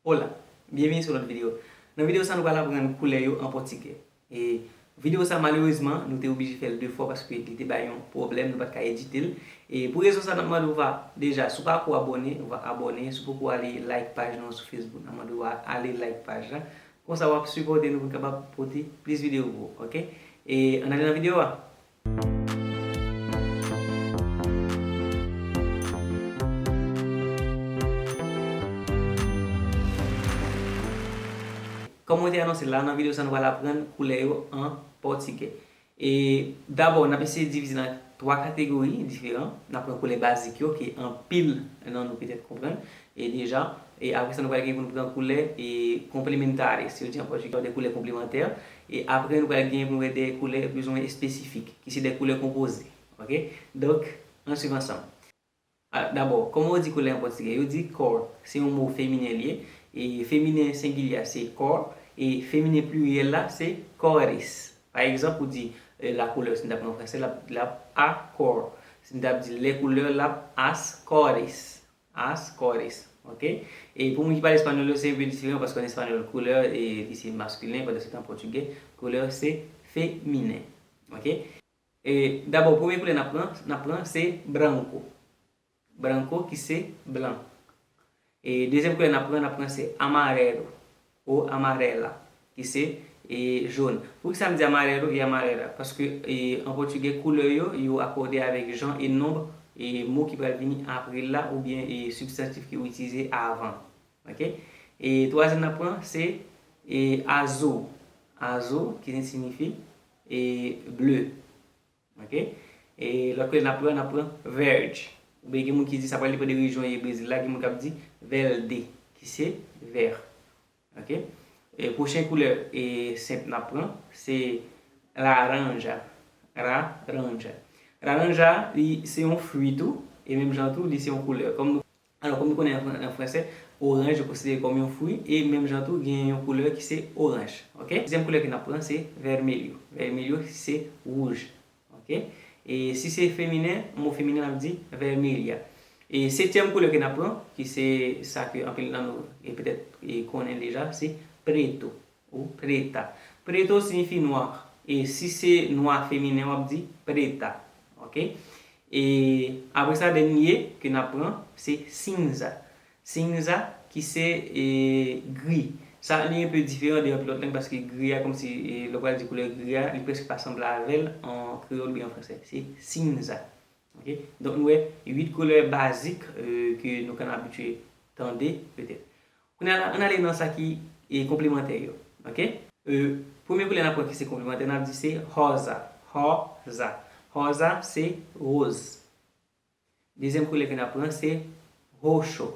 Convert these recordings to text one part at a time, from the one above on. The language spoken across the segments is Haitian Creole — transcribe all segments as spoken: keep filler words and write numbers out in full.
Olá, byenvini sou lòt videyo. Nan videyo sa, nou pral aprann koulè yo an pòtigè. E videyo sa, malerezman, nou te oblije fè l de fwa paske li te bay yon pwoblèm, nou pa t ka edite l. E pou rezon sa, n ap mande w va, deja, si w pa ko abòne, w va abòne. Si w poko ale like paj nou an sou Facebook, n ap mande w va ale like paj la. Konsa, w ap sipòte nou pou n kapab pote plis videyo pou ou, oke? E ann ale nan videyo a. Kòm mwen te anonse l la, nan videyo sa, nou pral aprann koulè yo an pòtigè. E dabò, n ap eseye divize nan twa kategori diferan. N ap pran koulè bazik yo, ke anpil nan nou petèt konprann e deja. E apre sa, nou pral gen pou nou pran koulè e complementares, yo di an pòtigè, de koulè konplemantè. E apre, nou pral gen pou nou wè de koulè plus ou moins espesifik, ki se de koulè konpoze. Oke? Donk, ann swiv ansanm. A, dabò, kòman yo di koulè an pòtigè? Yo di cor, se yon mo feminen li ye. E feminen sengilye a se cor, e feminen pliryèl la se cores. Pa egzanp, ou di, e, la couleur, si n ta pran an fransè, l ap, l ap a cor. Si n ta di les couleurs, l ap as cores. As cores. Oke? E pou moun ki pale espanyòl yo, se yon pe diferan, paske an espanyòl, couleur, e, li se maskilen, pandan se tan an pòtigè, couleur se feminen. Oke? E, dabò, premye koulè n ap pran, n ap pran, se branco. Branco, ki se blan. E dezyèm koulè n ap pran, n ap pran, se amarelo ou amarela, ki se, e, jòn. Poukisa m di amarelo e amarela? Paske, e, an pòtigè, koulè yo, yo akòde avèk jan e nonb, e, mo ki pral vini apre l la, oubyen, e, sibstantif ke yo itilize avan. Oke? E twazyèm n ap pran, se, e, azul. Azul, ki siyifi, e, ble. Oke? E lòt koulè n ap pran, n ap pran verde. Oubyen gen moun ki di, sa pral depann de rejyon ye Brezil la, gen moun k ap di verde, ki se vè. Oke? E pwochen koulè e senp n ap pran, se laranja. Laranja. Laranja, li se yon fwi tou, e menm jan tou, li se yon koulè. Kòm nou, alò, kòm nou konnen an fran-, an fransè, oranj yo konsidere kòm yon fwi, e menm jan tou, gen yon koulè ki se oranj. Oke? Dezyèm koulè ke n ap pran, se vermelho. Vermelho, ki se wouj. Oke? E si se feminen, mo feminen, n ap di vermelha. E setyèm koulè ke n ap pran, ki se sa ke anpil nan nou, e petèt, e konnen deja, se preto ou preta. Preto siyifi nwa. E si se nwa feminen, w ap di preta. Oke? E apre sa, dènye ke n ap pran, se cinza. Cinza, ki se, e, gri. Sa, li enpe diferan de anpil lòt lang, paske gri a, kòmsi, e, lè w pral di koulè gri a, li prèske pa sanble avè l an kreyòl oubyen an fransè. Se cinza. Oke? Donk, nou wè uit koulè bazik, e, ke nou konn abitye tande, petèt. Kounye a la, ann ale nan sa ki, e, konplemantè yo. Oke? E, premye koulè n ap pran ki se konplemantè, n ap di se rosa. Rosa. Rosa, se woz. Dezyèm koulè ke n ap pran, se roxo.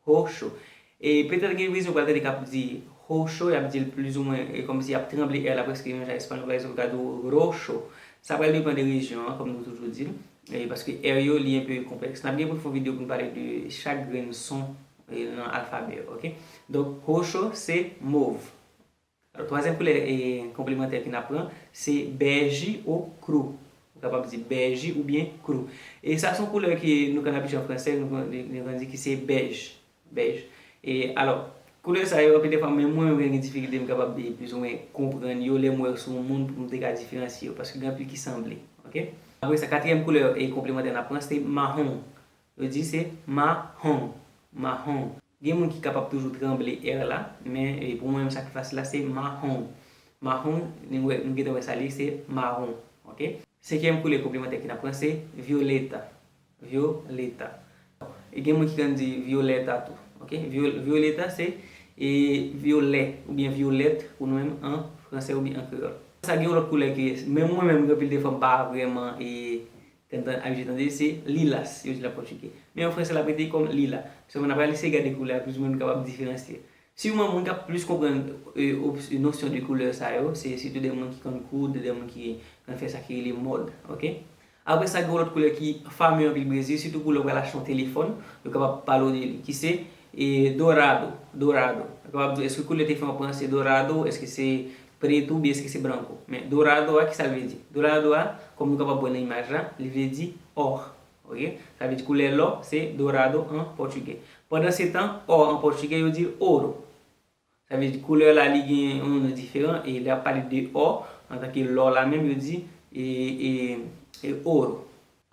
Roxo. E petèt gen vizyon pral tande k ap di roxo, y ap di l plizoumwen, e kòmsi y ap tranble R la, prèske menm jan espanyòl, pa egzanp, yo ka di w roxo. Sa pral depann de rejyon an, kòm nou toujou di l, e paske R yo, li enpe konplèks. N ap gen pou n fè yon videyo pou n pale de chak grenn son, e, nan alfabè yo, oke? Donk, roxo, se mov. Alò, twazyèm koulè, e, konplemantè ke n ap pran, se bege ou cru. Ou kapab di bege oubyen cru. E sa se yon koulè ke nou konn abitye an fransè, nou konn, nou konn di ki se bèj. Bèj. E, alò, koulè sa yo, anpil de fwa, menm mwen, mwen gen difikilte, m kapab, e, plizoumwen konprann yo, lè m wè yo sou yon moun, pou m te ka diferansye yo, paske gen anpil ki sanble, oke? Apre sa, katriyèm koulè, e, konplemantè n ap pran, se mahon. Yo di se mahon. Mahon. Gen moun ki kapab toujou tranble R la, men, e, pou mwen menm sa ki fasil la, se mahon. Mahon, nou wè, nou gentan wè sa li, se mawon. Oke? Senkyèm koulè konplemantè ke n ap pran, se violeta. Violeta. E gen moun ki konn di violeta tou. Oke? Viol-, violeta, se, e, vyolè oubyen vyolèt pou nou menm an fransè oubyen an kreyòl. Sa gen yon lòt koulè ke, menm mwen menm, gen anpil de fwa m pa vrèman, e, Tande, abitye tande, se lilas, yo di l an pòtigè. Men an fransè, l ap rete kòm lila. Sèlman, n ap eseye gade koulè a, plizoumwen nou kapab diferansye. Siman, moun k ap plis konprann, e, op-, nosyon de koulè sa yo, se sitou de moun ki konn koud, de moun ki konn fè sa ki rele mòd, oke? Apre sa, gen yon lòt koulè ki famè anpil Brezil, sitou pou lè w pral achte yon telefòn, yo kapab pale w de li, ki se, e, dorado, dorado. Yo kapab di w, èske koulè telefòn w pran se dorado, èske se preto oubyen èske se branco? Men dorado a, kisa l vle di? Dorado a, kòm nou kapab wè nan imaj la, li vle di or. Oke? Sa vle di koulè lò, se dorado an pòtigè. Pandansetan, ò an pòtigè, yo di ouro. Sa vle di koulè la, li gen yon non diferan, e lè y ap pale de ò, antanke lò la menm, yo di e, e, e ouro.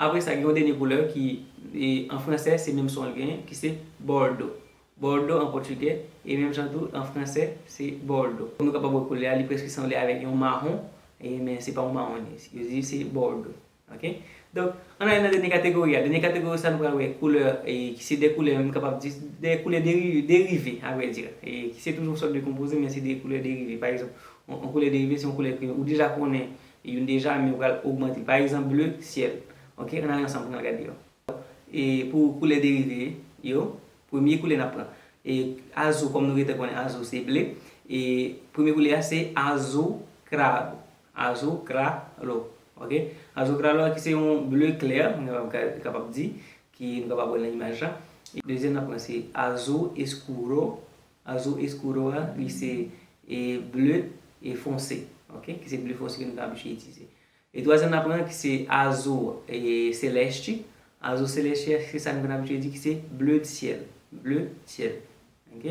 Apre sa, gen yon dènye koulè ki, e, an fransè, se menm son l genyen, ki se bordo. Bordo an pòtigè, e menm jan tou, an fransè, se bordo. Nou kapab wè koulè a, li prèske sanble avèk yon mawon, e, men se pa yon mawon li ye. Yo di se bordo. Ok? Donk, ann ale nan dènye kategori a. Dènye kategori sa, nou pral wè koulè, e, ki se de koulè, m kapab di, de koulè deri-, derive, a vrè di. E, ki se toujou yon sòt de konpoze, men se de koulè derive. Pa egzanp, yon, yon koulè derive, se yon koulè ke ou deja konnen youn deja, men ou pral ogmante l. Pa egzanp, bleu ciel. Ok? Ann ale ansanm pou n al gade yo. E pou koulè derive yo, premye koulè n ap pran. E azo, kòm nou gentan konnen azo se ble. E premye koulè a se azo kralo. Azo kralo. Ok? Azo kralo a ki se yon ble klè, nou kapab, kapab di, ki nou kapab wè nan imaj la. E dezyèm n ap pran se azo eskuro. Azo eskuro a, li se e ble e fonse. Ok? Ki se ble fonse ke nou ka abitye itilize. E twazyèm n ap pran ki se azo e seleste. Azo seleste a, se sa nou konn abitye di ki se bleu de ciel. Bleu de ciel. Ok?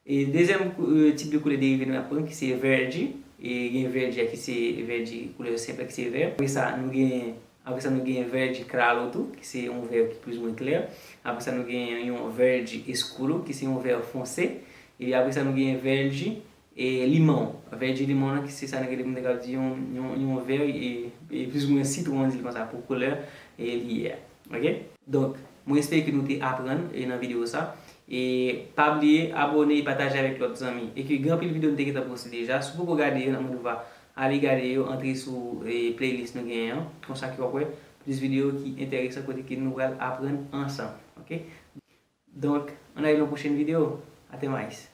E dezyèm kou-, e, tip de koulè derive nou ap pran ki se vèdi. E gen vèdi a ki se vèdi koulè senp la ki se vè. Apre sa, nou gen, apre sa, nou gen vèdi kralo tou, ki se yon vè ki plizoumwen klè. Apre sa, nou gen yon vèdi eskuro, ki se yon vè fonse. Epi apre sa, nou gen vèdi e limon. Vèdi limon nan, ki se sa nou rele, moun te ka di yon, yon, yon vè, e, e plizoumwen sitwon, ann di l konsa, pou koulè e li ye a. Ok? Donk, mwen espere ke nou te aprann e nan videyo sa. E pa bliye abòne e pataje avèk lòt zanmi. E ke gen anpil videyo nou te gentan poste deja. Si w poko gade yo, n ap mande w va ale gade yo, antre sou e playlist nou genyen an. Konsa ke w ap wè plis videyo ki enteresan kote ke nou pral aprann ansanm. Ok? Donk, ann ale nan pwochèn videyo. Até mais.